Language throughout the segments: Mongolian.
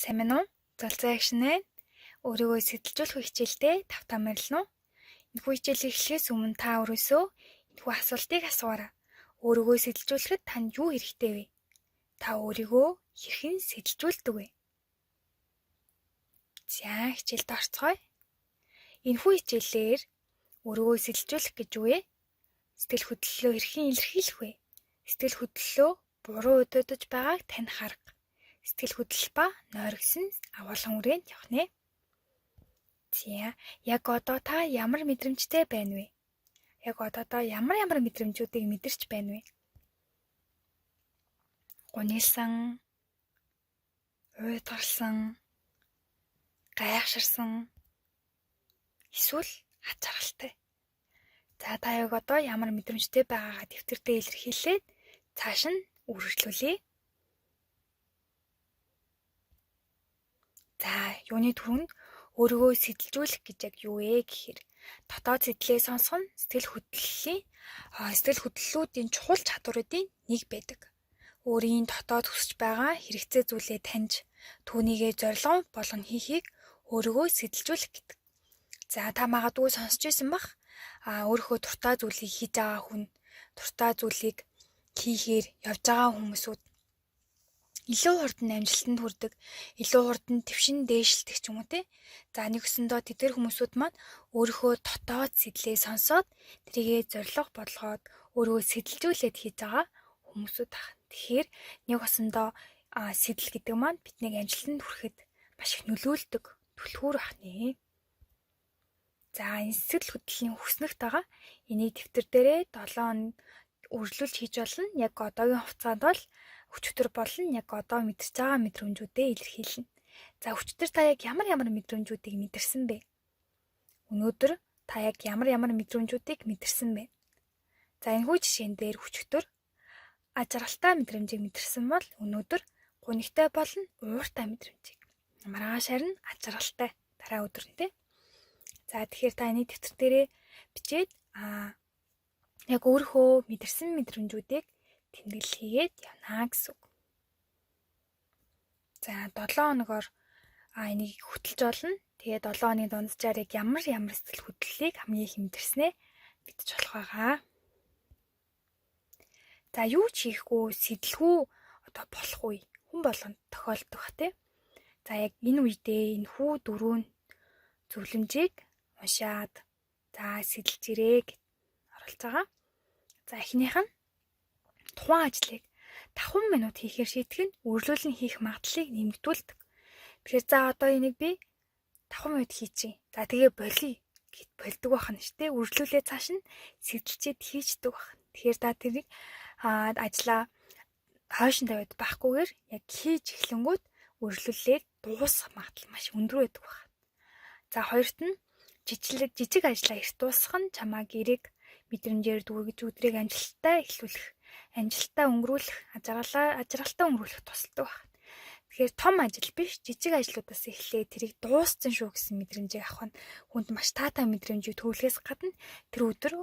Сайн байна уу? Золзай агш нь. Өөрийгөө сэтэлжүүлэх хичээлдээ тавтаа морилно уу? Энэхүү хичээлийг эхлэхээс өмнө та өөрөөсөө энэхүү асуултыг асуугаарай. Өөрийгөө сэтэлжүүлэхэд танд юу хэрэгтэй вэ? Та өөрийгөө хэрхэн сэтэлжүүлдэг вэ? За, хичээлд орцгоё. Энэхүү хичээлээр өөрийгөө сэтэлжүүлэх гэж юу вэ? Сэтгэл хөдлөлөө хэрхэн илэрхийлэх вэ? Сэтгэл хөдлөлөө буруу удирдах байгааг тань харга. Сэтгэл хөдлөл ба нойрогсон агуулгын үрээнд явах нэ. За, яг одоо та ямар мэдрэмжтэй байна вэ? Яг одоо та ямар ямар мэдрэмжүүдийг мэдэрч байна вэ? Гунилсан, уйдгарсан, гайхширсан, эсвэл ад жаргалтай. За, та яг одоо ямар мэдрэмжтэй байгаагаа дэвтэр дээр илэрхийлээд цааш нь үргэлжлүүлье. За, юуны түрүүнд өөрийгөө сэтэлжүүлэх гэж яг юу вэ гэхээр дотоод сэтлээ сонсох нь сэтгэл хөдлөлийн сэтгэл хөдлөлүүдийн чухал чадваруудын нэг байдаг. Өөрийн дотоод хүсэж байгаа хэрэгцээ зүйлээ таньж, түүнийгээ зорилго болгон хийхийг өөрийгөө сэтэлжүүлэх гэдэг. За, та магадгүй сонсч байсан бах. Өөрийнхөө дуртай зүйлийг хийж байгаа хүн, дуртай зүйлийг хийхээр явж байгаа хүмүүсүүд илүү хурдан амжилтанд хүрдэг, илүү хурдан твшин дээшилдэг ч юм уу те. За, нэг өсөндөө тэдгэр хүмүүсүүд маань өөрийнхөө дотоод сэтлээ сонсоод тэрийгээ зорилго болгоод өөрийгөө сэтэлжүүлээд хийж байгаа хүмүүсүүд байна. Тэгэхээр нэг осондоо сэтэл гэдэг маань биднийг амжилтанд хүрэхэд маш их нөлөөлдөг түлхүүр бахнэ. За, энэ сэтгэл хөдлөлийн хүснэгт байгаа. Энийг дэвтэр дээрээ 7 хоног үргэлжлүүлж хийж болно. Яг одоогийн хугацаанд бол өчигдөр болон яг одоо мэдэрч байгаа мэдрэмжүүдээ илэрхийлнэ. За, өчигдөр та яг ямар ямар мэдрэмжүүдийг мэдэрсэн бэ? Өнөөдөр та яг ямар ямар мэдрэмжүүдийг мэдэрсэн бэ? За, энэхүү жишээн дээр өчигдөр аж аргалтай мэдрэмжийг мэдэрсэн бол өнөөдөр гунигтай болон ууртай мэдрэмжийг. Маргааш харин аж аргалтай дараа өдөр нь тэ. За, тэгэхээр та энийг дэвтэр дээрээ бичээд яг өөрийнхөө мэдэрсэн мэдрэмжүүдийг тэмдэглэл хийгээд явна гэсэн үг. За, 7 хоногоор энийг хөтэлж болно. Тэгээ 7 хоногийн дунджаар яг ямар ямар сэтгэл хөдлөлийг хамгийн их мэдэрснээ мэдчих болох байгаа. За, юу ч хийхгүй сэтэлгүй одоо болох үе хүн болгонд тохиолдох бах тий. За, яг энэ үедээ энэ хүү дөрөв зөвлөмжийг уншаад за сэтэлж ирээ гэж оруулж байгаа. За, эхнийх нь тухайн ажлыг 5 минут хийхээр шийтгэх нь үргэлжлүүлэн хийх магадлалыг нэмэгдүүлдэг. Тэгэхээр за одоо энийг би 5 минут хийчихье. За, тэгээ болиё гэд болдог байх нь шүү дээ. Үргэлжлүүлээ цааш нь сэтэлчээд хийчдэг байх. Тэгэхээр та тэрийг ажлаа хойш нь тавиад байхгүйгээр яг хийж эхлэнгүүт үргэлжлүүлээд дуусгах магадлал маш өндөр байдаг байх. За, хоёрт нь жижиг ажлаа эрт дуусгах нь чамайг эерэг мэдрэмжээр дүүргэж өдрийг амжилттай эхлүүлэх, амжилттай өнгөрүүлэх, ажралтай өнгөрүүлэх тусалдаг байна. Тэгэхээр том ажил биш, жижиг ажлуудаас эхлээд тэрийг дууссан шүү гэсэн мэдрэмжийг авах нь хүнд маш таатай мэдрэмжийг төрүүлэхээс гадна тэр өдөр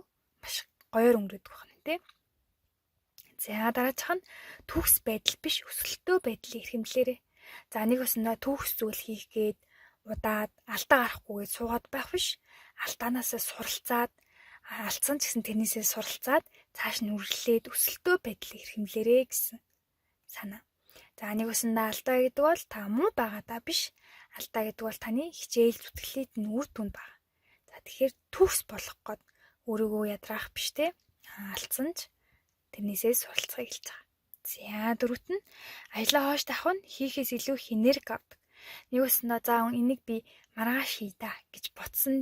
маш гоёор өнгөрдөг байна тий. За, дараачих нь төгс байдал биш, өсөлтөө байдлыг эрхэмлээрэй. За, нэг өсөндөө төгс зүйл хийх гээд удаад алдаа гарахгүйгээд суугаад байх биш. Алдаанаасаа суралцаад, алдсан ч гэсэн тэрнээсээ суралцаад цааш нь үргэлжлээд өсөлтөө байдлыг эрхэмлээрэй гэсэн санаа. За, нэг өсөндөө алдаа гэдэг бол та муу байгаадаа биш. Алдаа гэдэг бол таны хичээл зүтгэлээд нь үр дүнд байгаа. За, тэгэхээр төгс болох гээд өөрийгөө ядраах биш те. Алдсан ч тэрнээсээ суралцахыг хэлж байгаа. За, дөрөвт нь ажлаа хойш тавих нь хийхээс илүү их энерги авдаг. Нэг өсөндөө за энийг би маргааш хий да гэж ботсон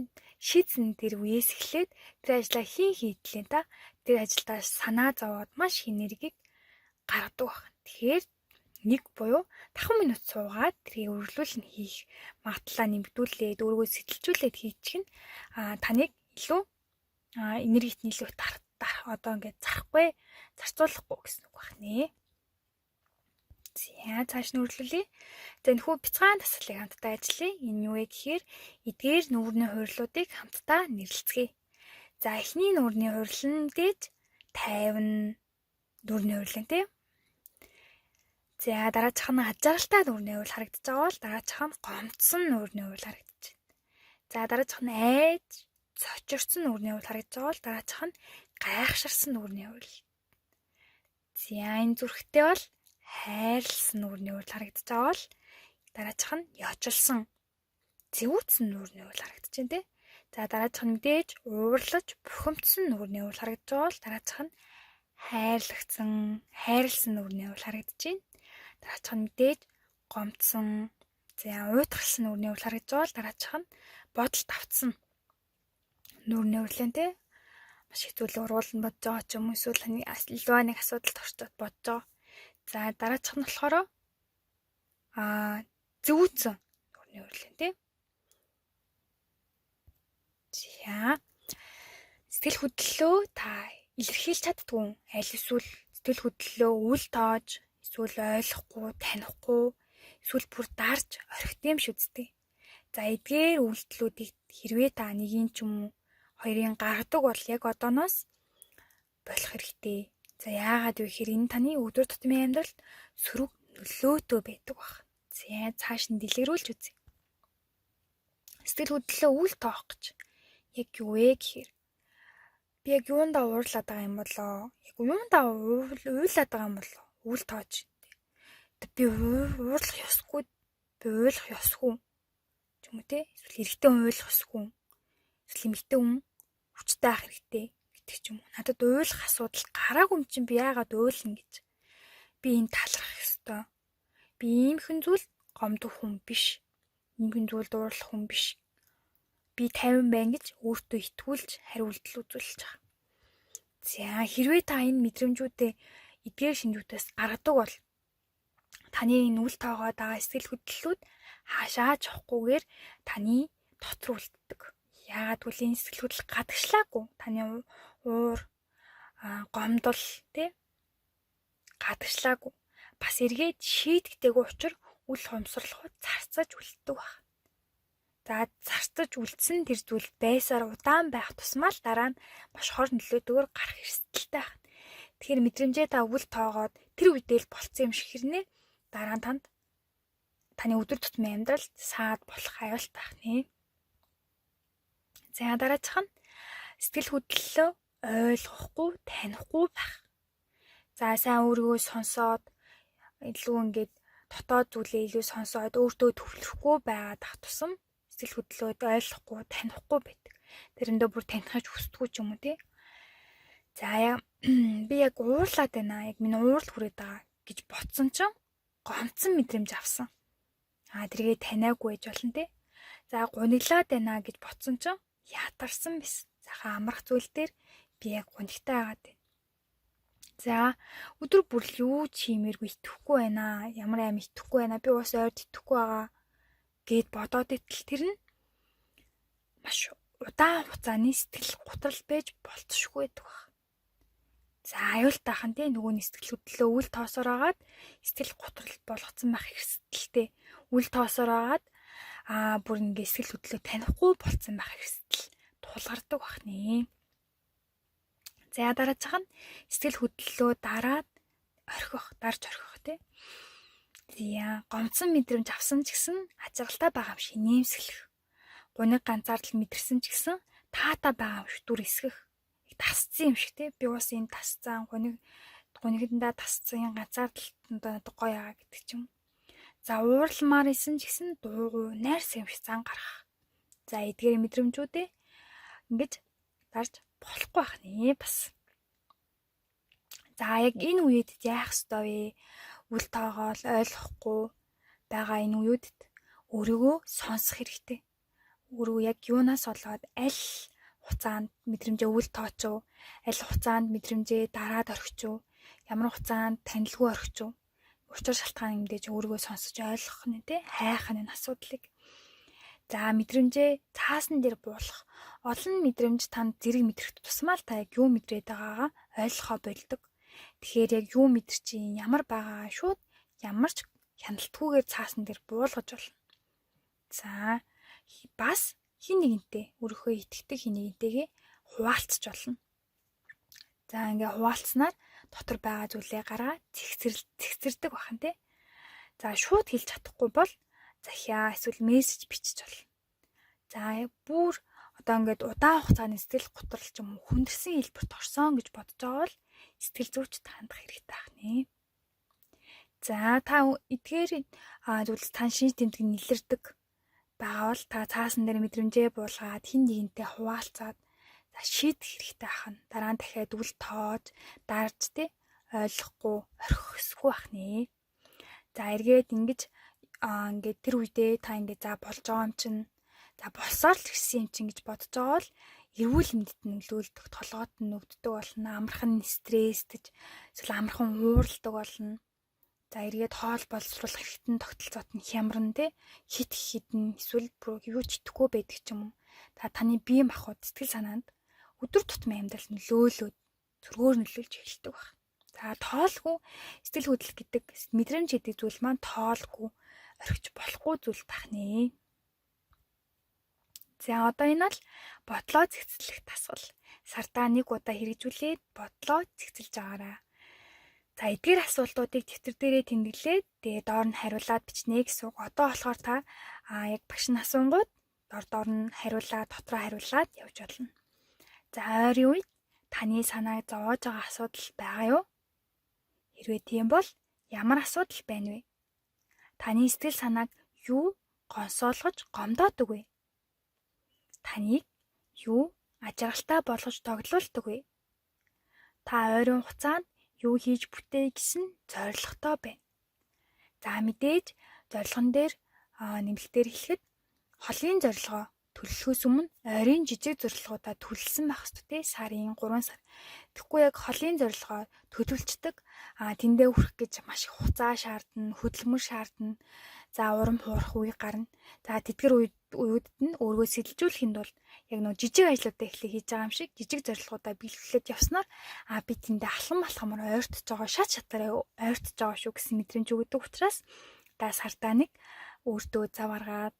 шийдсэн тэр үеэс эхлээд тэр ажлаа хийн хийдлээ та тэр ажилдаа санаа зовоод маш их энергийг гаргадаг байна. Тэгэхээр нэг буюу 5 минут суугаад тэрийг үргэлжлүүлэн хийх магадлалаа нэмэгдүүлээд өөрийгөө сэтэлжүүлээд хийчих нь таныг илүү энергит нь илүү одоо ингээд зарахгүй зарцуулахгүй гэсэн үг байна. За, цааш нь үргэлжлүүлье. За, энэхүү бяцхан дасгалыг хамтдаа ажиллая. Энэ юу вэ гэхээр эдгээр нүүрний хувирлуудыг хамтдаа нэрлэцгээе. За, эхний нүүрний хувирал нь дэж 50 нүүрний хувирлан тий. За дараачих нь аж аргалтай нүүрний уул харагдаж байгаа бол дараачих нь гомдсон нүүрний уул харагдаж байна. За дараачих нь айж цочирсон нүүрний уул харагдаж байгаа бол дараачих нь гайхширсан нүүрний уул. За энэ зүрхтэй бол хайрлсан нүүрний уул харагдаж байгаа бол дараачих нь ёжилсон зэвүүцсэн нүүрний уул харагдаж байна те. За дараачих нь мэдээж уурлаж бухимдсан нүүрний уул харагдаж байгаа бол дараачих нь хайрлагдсан, хайрлсан нүүрний уул харагдаж байна. Дараачих нь мэдээж гомдсон, за уйтгарсан нүүрний уул харагдаж байгаа бол дараачих нь бодолд автсан нүүрний урлын те. Маш их зүйлийг уруулна бодож байгаа ч юм уу эсвэл илүү нэг асуудалд орчоод бодож байгаа. За дараачих нь болохоор зэвүүцсэн нүүрний урлын те. За сэтгэл хөдлөлөө та илэрхийлж чаддгүй. Аль эсвэл сэтгэл хөдлөлөө үл тоож, эсвэл ойлгохгүй, танихгүй, эсвэл бүр дарж орхит юм шүү дээ. За эдгээр үйлдэлүүдийг хэрвээ та нэгийн ч юм уу хоёрын гаргадаг бол яг одооноос болох хэрэгтэй. За яагаад вэ гэхээр энэ таны өдөр тутмын амьдралд сөрөг нөлөөтэй байдаг баг. За цааш нь дэлгэрүүлж үзье. Сэтгэл хөдлөлөө үл тоох гэж яг юу вэ гэхээр би яг юундаа уурлаад байгаа юм болоо? Яг юундаа уйлаад байгаа юм болоо? Үл тоож. Би уурлах ёсгүй, би уйлах ёсгүй ч юм уу те? Эсвэл эрэгтэй хүн уйлах ёсгүй. Эсвэл эмэгтэй хүн хүчтэй ах хэрэгтэй гэдэг ч юм уу. Надад уйлах асуудал гараагүй юм чинь би яагаад уйлна гэж. Би энэ талархах ёстой. Би иймхэн зүйл гомдох хүн биш. Иймхэн зүйлд уурлах хүн биш. Би 50 байна гэж өөртөө итгүүлж хариу үйлдэл үзүүлж байгаа. За хэрвээ та энэ мэдрэмжүүдээ эдгээр шинжүүдээс гаргадаг бол таны энэ үл тоогоод байгаа сэтгэл хөдлөлүүд хаашаа ч явахгүйгээр таны дотор үлддэг. Яагаад гэвэл энэ сэтгэл хөдлөл гадагшлаагүй. Таны уур, гомдол тий гадагшлаагүй. Бас эргээд шийдэгдээгүй учир үл хомсрлоход царцаж үлддэг баг. За зарцаж үлдсэн тэр зүйл байсаар удаан байх тусмаа л дараа нь маш хор нөлөөтэйгээр гарах эрсдэлтэй байна. Тэгэхээр мэдрэмжээ та үл тоогоод тэр үедээ л болцсон юм шиг хэрнээ дараа нь танд таны өдөр тутмын амьдралд саад болох аюултай байх нэ. За дараачих нь сэтгэл хөдлөлөө ойлгохгүй, танихгүй байх. За сайн өөрийгөө сонсоод илүү ингээд дотоод зүйлээ илүү сонсоод өөртөө төвлөрөхгүй байгаад ах тусам сэтгэл хөдлөлөө ойлгохгүй, танихгүй байдаг. Тэрэндээ бүр танихаж хүсдэггүй ч юм уу тий. За би яг уурлаад байна. Яг миний уурал хүрээд байгаа гэж ботсон чинь гомдсон мэдрэмж авсан. Аа тэргээ таниагүй байж болно тий. За гуниглаад байна гэж ботсон чинь ятарсан биз. Сайхан амрах зүйл дээр би яг гунигтай байгаад байна. За өдөр бүр л юу ч хиймээргүй итгэхгүй байна. Ямар аим итгэхгүй байна. Би ус ойрд итгэхгүй байгаа гэд бодоод итэл тэр нь маш удаан хугацааны сэтгэл гутрал байж болцсошгүй байдаг баг. За аюултай хан тий нөгөө нь сэтгэл хөдлөлөө үл тоосоор агаад сэтгэл гутрал болгоцсон байх эрсдэлтэй. Үл тоосоор агаад бүр ингээ сэтгэл хөдлөлөө танихгүй болцсон байх эрсдэл тулгардаг бах нэ. За дараачих нь сэтгэл хөдлөлөө дараад орхих, дарж орхих тий. За гомдсон мэдрэмж авсан ч гэсэн ажиглалтай байгаа юм шиг нэмсэглэх. Гуниг ганцаардал мэдэрсэн ч гэсэн таатай байгаа юм шиг дүр эсгэх. Тасцсан юм шиг тий. Би бас энэ тасцсан гунигэндээ тасцсан ганцаардалтанд надад гоё байгаа гэдэг ч юм. За уурламаар исэн ч гэсэн дуугүй найрсаг юм шиг зан гаргах. За эдгээр мэдрэмжүүдээ ингэж дарж болохгүй байх нэ бас. За яг энэ үед яах ёстой вэ? Үл тоогоол ойлгохгүй байгаа энэ үеүдд өөрийгөө сонсох хэрэгтэй. Өөрийгөө яг юунаас болоод аль хугацаанд мэдрэмжээ үл тоочов, аль хугацаанд мэдрэмжээ дараад орхичов, ямар хугацаанд танилгүй орхичов. Учир шалтгаан мэдээж өөрийгөө сонсож ойлгох нь тий хайх нь энэ асуудлыг. За мэдрэмжээ цаасан дээр буулгах. Олон мэдрэмж танд зэрэг мэдрэх тусмаа л та яг юу мэдрээд байгаагаа ойлгохоо болдог. Тэгэхээр яг юу мэдэрч чинь ямар байгаагаа шууд ямар ч хяналтгүйгээр цаасан дээр буулгаж болно. За бас хин нэгэнтэй өөрийнхөө итгэдэг хин нэгэнтэйгээ хуваалцж болно. За ингээ хуваалцсанаар дотор байгаа зүйлээ гаргаа цэгцэрдэг бахан тий. За, шууд хэлж чадахгүй бол захиа эсвэл мессеж бичиж болно. За, бүр одоо ингээд удаан хугацааны сэтгэл гутрал ч юм уу хүндэрсэн хэлбэрт орсон гэж бодож байгаа бол сэтгэл зүйчид хандах хэрэгтэй байх нэ. За, та эдгээр зүйлс тань шинж тэмдэг нь илэрдэг байгаа бол та цаасан дээр мэдрэмжээ буулгаад хэн нэгэнтэй хуваалцаад, за, шийдэх хэрэгтэй ах нь. Дараа нь дахиад үл тоож, дарж, тэ, ойлгохгүй орхих ах нэ. За, эргээд ингэж ингээд тэр үедээ та ингээд за болж байгаа юм чинь, за, болсоор л гисэн юм чинь гэж бодож байгаа бол эрүүл мэндэд нөлөөлдөг, толгойд нь нүгддэг болно, амархан стресстэж, эсвэл амархан ууралдаг болно. За, эргээд хоол боловсруулах хэрэгтэн тогтолцоот нь хямран, те, хит хитэн эсвэл бүр юу ч идэхгүй байдаг ч юм уу. Та таны бие махбод, сэтгэл санаанд өдөр тутмын амьдрал нөлөөлөөд, зүргээр нөлөөлж эхэлдэг баг. За, тоолгүй сэтгэл хөдлөл гэдэг, мэдрэмж гэдэг зүйл маань тоолгүй орхиж болохгүй зүйл байх нэ. За, одоо энэ бол бодлоо зэгцлэх дасгал. Сардаа нэг удаа хэрэгжүүлээд бодлоо зэгцэлж агаарай. За, эдгээр асуултуудыг дэвтэр дээрээ тэмдэглээд, тэгээ доор нь хариулаад бичнэ гэсэн үг. Одоо болохоор та яг багш нь асуунгууд дор доор нь хариулаад, дотроо хариулаад явж болно. За, ойрын үед таны санааг зовоож байгаа асуудал байгаа юу? Хэрвээ тийм бол ямар асуудал байна вэ? Таны сэтгэл санааг юу гонсоолгож гомдоодог вэ? Таныг юу ажаргалтай болгож тоглуулдаг вэ? Та ойрын хугацаанд юу хийж бүтээе гэсэн зорилготой байна? За, мэдээж зорилгон дээр нэмэлтээр хэлэхэд холын зорилгоо төлөхөөс өмнө ойрын жижиг зорилгоудаа төлөлсөн байх ёстой, тий, сарын 3 сар. Тэгэхгүй яг холын зорилгоо төлөвлөчдөг. Тэндээ хүрэх гэж маш их хугацаа шаардна, хөдөлмөр шаардна. За, урам хуурах үе гарна. За, тэдгэр үеүүдэд нь өөрийгөө сэтэлжүүлэхийн тулд яг нөө жижиг ажлуудаа эхлээ хийж байгаа юм шиг жижиг зорилгоудаа биелүүлээд явснаар би тэндээ алхам алхамаар ойртож байгаа, шат шатаараа ойртож байгаа шүү гэсэн мэдрэмж өгдөг учраас та сардаа нэг өөртөө зав гаргаад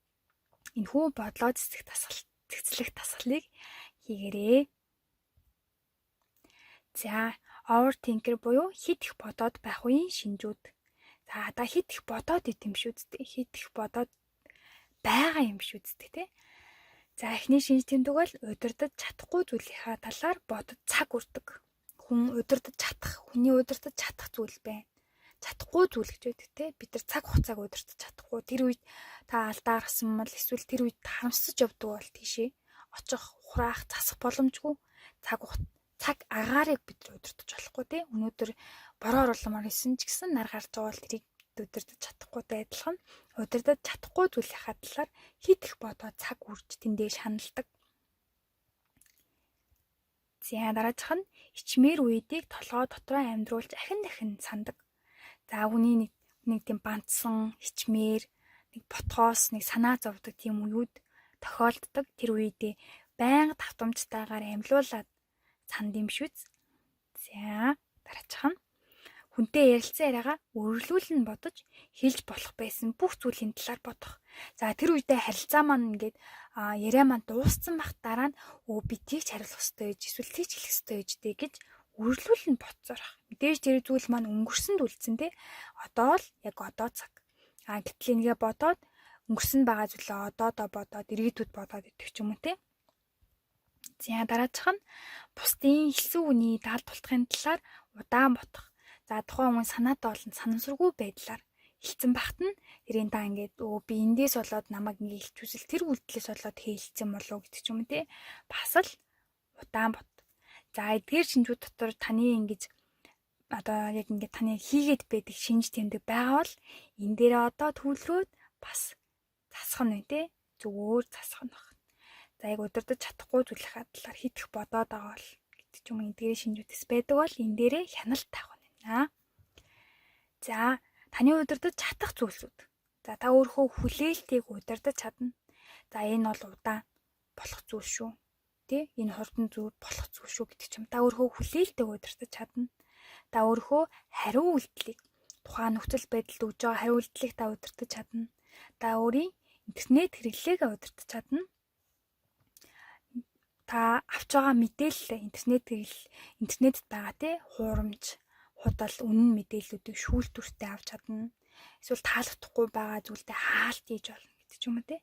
энэхүү бодлоо цэцэх дасгал, цэгцлэх дасгалыг хийгээрэй. За, overthinker буюу хэт их бодоод байх үеийн шинжүүд. За, та хэт их бодоод идэм шүү дээ. Хэт их бодоод байгаа юм шүү дээ, тэ. За, эхний шинж тэмдэг бол удирдах чадахгүй зүйлийнхаа талаар бодож цаг үрдэг. Хүн удирдах чадах, хүний удирдах чадах зүйл байна. Чадахгүй зүйл гэж байдаг, те. Бид нар цаг хугацааг удирдах чадахгүй. Тэр үед та алдаа гаргасан бол эсвэл тэр үед харамсаж явдаг бол тийшээ очих, хураах, засах боломжгүй. Цаг агаарыг бид нар удирдах болохгүй, те. Өнөөдөр бороо оруулмаар исэн ч гэсэн нар гарч байгаа бол тэрийг удирдах чадахгүйтэй адилхан удирдах чадахгүй зүйлийнхаа талаар хит их бодоо цаг үрж тэндээ шаналдаг. За, дараачих нь ичмээр үеийг толгой дотроо амьдруулж ахин дахин сандаг. За, хүний нэг тийм бантсан, хичмээр нэг ботхоос нэг санаа зовдөг тийм үеүд тохиолддог. Тэр үедээ байнга давтамжтайгаар амьлуулад санд юм шүз. За, дараачих нь хүнтэй ярилцсан яриагаа өрөглүүлэн бодож, хэлж болох байсан бүх зүйлийн талаар бодох. За, тэр үедээ харилцаа маань ингээд яриа маань дууссан байх дараа нь өө би тийч хариулах ёстой гэж, эсвэл тийч хэлэх ёстой гэж дээ гэж үргэлжлүүлэн бодсорох. Мэдээж тэр зүйл маань өнгөрсөнд үлдсэн, те. Одоо л яг одоо цаг. Гэтэл энийгээ бодоод өнгөрсөн байгаа зүйлээ одоодоо бодоод, ирээдүйд бодоод идэх ч юм уу, те. За, дараачих нь бусдын хэлсэн үгний даал тултахын талаар удаан бодох. За, тухайн хүн санаатай болон санамсаргүй байдлаар хэлсэн багт нь тэрийн та ингээд өө би эндээс болоод намайг ингэ хэлчихвэл тэр үйлдэлээс болоод хэлсэн болов уу гэдэг ч юм уу, те. Бас л удаан бод. За, эдгээр шинжүүд дотор таны ингэж одоо яг ингэ таны хийгээд байдаг шинж тэмдэг байгаа бол энэ дээрээ одоо төвлөрөөд бас засах нь те, зүгээр засах нь баг. За, яг удирдах чадахгүй зүйлийнхаа талаар хит их бодоод байгаа бол гэдэг ч юм уу, эдгээр шинжүүдээс байдаг бол энэ дээрээ хяналт тавих нь байна. За, таны удирдах чадах зүйлсүүд. За, та өөрөө хүлээлтийг удирдах чадна. За, энэ бол удаан болох зүйл шүү. Тэ, энэ хурдан зүйл болох зүйл шүү гэдэг ч юм. Та өөрөө хүлээлтийг удирдах чадна. Та өөрөө хариу үйлдэлийг, тухайн нөхцөл байдалд өгж байгаа хариу үйлдэлийг та удирдах чадна. Та өөрийн интернет хэрэглээгээ удирдах чадна. Та авч байгаа мэдээлэл, интернет хэрэглэл, интернетэд байгаа, те, хуурамч, худал, үнэн мэдээллүүдийг шүүлтүүртэй авч чадна. Эсвэл таалагдахгүй байгаа зүйлдээ хаалт хийж болно гэдэг ч юм уу те.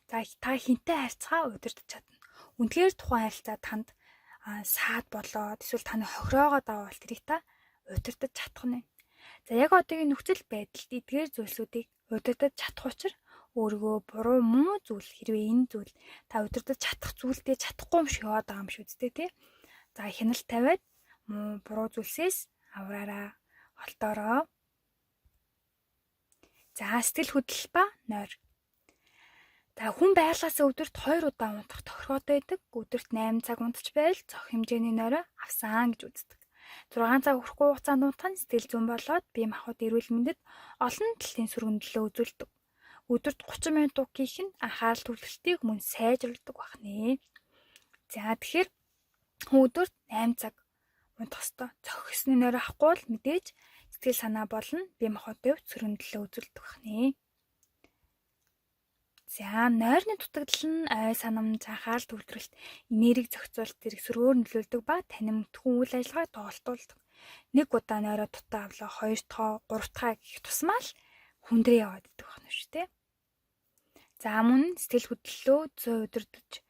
За, та хинтэй харьцаа удирдах чадна. Үнэхээр тухайн харилцаа танд саад болоод эсвэл таны хохироогоод байгаа бол тэрийг та удирдах чадах нь. За, яг одоогийн нөхцөл байдалд эдгээр зүйлсүүдийг удирдах чадах учраа өөрийгөө буруу муу зүйл, хэрвээ энэ зүйл та удирдах чадах зүйлдээ чадахгүй юм шиг яваад байгаа юм шүү дээ, тий. За, хяналт тавиад муу буруу зүйлсээс авраараа, холдоороо. За, сэтгэл хөдлөл ба нойр. За, хүн байглаасаа өдөрт 2 удаа унтах тохиргоотой байдаг. Өдөрт 8 цаг унтж байвал цох хэмжээний нойроо авсан гэж үздэг. 6 цаг хүрэхгүй хугацаанд унтах нь сэтгэл зүйн болоод бие махбод эрүүл мэндэд олон талын сөргөн нөлөө үзүүлдэг. Өдөрт 30 минут уг хийх нь анхаарал төвлөрөлтийг мөн сайжруулдаг байна. За, тэгэхээр хүн өдөрт 8 цаг унтах ёстой. Цохисны нойр авахгүй бол мэдээж сэтгэл санаа болон бие махбодын хувьд сөргөн нөлөө үзүүлдэг байна. За, нойрны дутагдал нь ой санамж, анхаарал төвлөрөлт, энерги зохицуулалт зэрэг сөргөөр нөлөөлдөг ба танин мэдхүйн үйл ажиллагааг доголдуулдаг. Нэг удаа нойроо дутуу авлаа, хоёр дахь, гурав дахь гэх тусмаа л хүндрээ яваад идэх байна шүү дээ. За, мөн сэтгэл хөдлөлөө зөв удирдах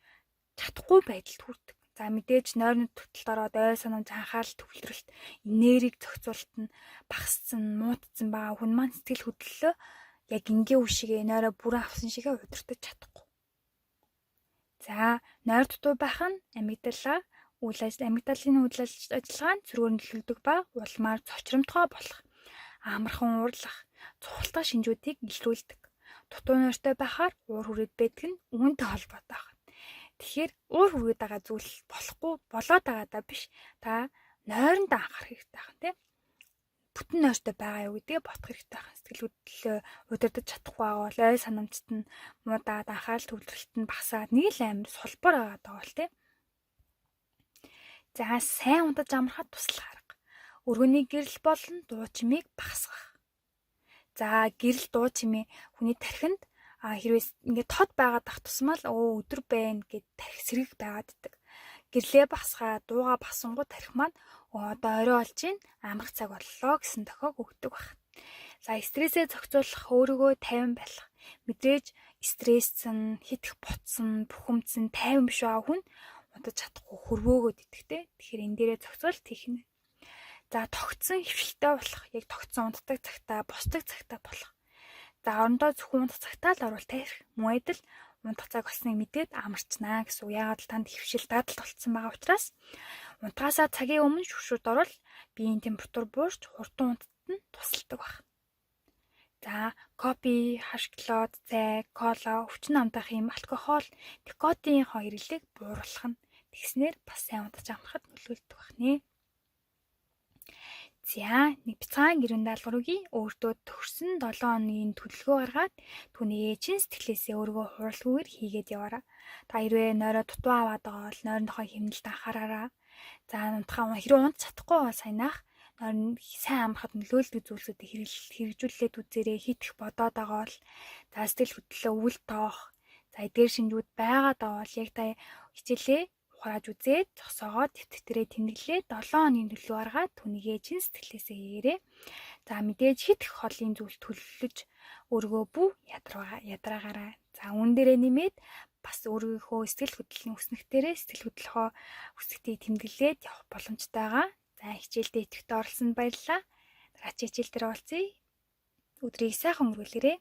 чадахгүй байдалд хүрдэг. За, мэдээж нойрны дутагдалд ороод ой санамж, анхаарал төвлөрөлт, энерги зохицуулалт нь багассан, муутсан байгаа хүн маань сэтгэл хөдлөлөө яг энгийн үе шигээ, нойроо бүрэн авсан шигээ удирдах чадахгүй. За, нойр дутуу байх нь амигдала үйл ажил амигдалын үйл ажиллагаа нь сөргөөр нөлөөлдөг ба улмаар цочромтгой болох, амархан уурлах, цухалдах шинжүүдийг илрүүлдэг. Дутуу нойртой байхаар уур хүрээд байдаг нь үүнтэй холбоотой байна. Тэгэхээр уур хүрээд байгаа зүйл болохгүй болоод байгаа даа биш. Та нойронд анхаарах хэрэгтэй байна, тийм, бүтэн нойртой байгаа юу гэдгээ бодох хэрэгтэй байна. Сэтгэл хөдлөлөө удирдах чадахгүй байгаа бол ой санамжт нь муудаад, анхаарал төвлөрөлт нь багасаад нэг л амар сулбар байгаа даа бол, тийм. За, сайн унтаж амрахад туслах арга. Өргөний гэрэл болон дуу чимээг багасгах. За, гэрэл, дуу чимээ хүний тархинд хэрвээ ингээд тод байгаад ах тусмаа л өө өдөр байна гэд тархи сэрэг байгаад идэг. Гэрлээ багасгаа, дуугаа багасгангуут тархи маань одоо орой болж гин, амрах цаг боллоо гэсэн тохиог өгдөг баг. За, стрессээ зохицуулах, өөрийгөө тайван байх. Мэдээж стресссэн, хитгэх ботсон, бухимдсан, тайван биш байгаа хүн унтаж чадахгүй, хөрвөөгөөд идэх те. Тэгэхээр энэ дээрээ зохицуулт хийх нь. За, тогтсон хэвшилтэй болох. Яг тогтсон унтдаг цагтаа, босдог цагтаа болох. За, орондоо зөвхөн унтах цагтаа л орвол тарих. Мөн адил унтах цаг болсныг мэдээд амарчнаа гэсэн үг. Яагаад л танд хэвшил дадалт болцсон байгаа учраас унтахаасаа цагийн өмнө шүршүүд орвол биеийн температур буурч хурдан унтад нь тусалдаг баг. За, кофе, хар шоколад, цай, кола, өвчин намдах юм алкогол, никотины хэрэглээг бууруулах нь, тэгснээр бас сайн унтаж амрахад нөлөөлдөг байна. За, нэг бяцхан гэрэн даалгавар өгье. Өөртөө тохирсон 7 хоногийн төлөвлөгөө гаргаад түүнийг чин сэтгэлээсээ өөрийгөө хурлахгүйгээр хийгээд яваарай. Та хэрвээ нойроо дутуу аваад байгаа бол нойрныхоо хэмнэлд анхаараарай. За, унтахаа хэрвээ унт чадахгүй бол саянаах нойр сайн амрахад нөлөөлдөг зүйлсүүдийг хэрэгжүүлээд үзээрэй. Хитэх бодоод байгаа бол, за, сэтгэл хөдлөлөө үл тоох. За, эдгээр шинжүүд байгаад байгаа бол яг та хичээлээ ухрааж үзээд зогсоогоод дэвтэрээ тэмдэглээ, 7 хоногийн төлөв гаргаад түүнийгээ чин сэтгэлээсээ хийгээрэй. За, мэдээж хит их холын зүйл төлөвлөж өөрийгөө бүү ядраагаарай. За, үүн дээрээ нэмээд бас өөрийнхөө сэтгэл хөдлөлийн өснөгтөрөө сэтгэл хөдлөхөө өсгтийг тэмдэглээд явах боломжтойгоо. За, хичээлдээ идэвхтэй оролцсонд баярлалаа. Дараагийн хичээл дээр уулзъя. Өдрийг сайхан өнгөрүүлээрэй.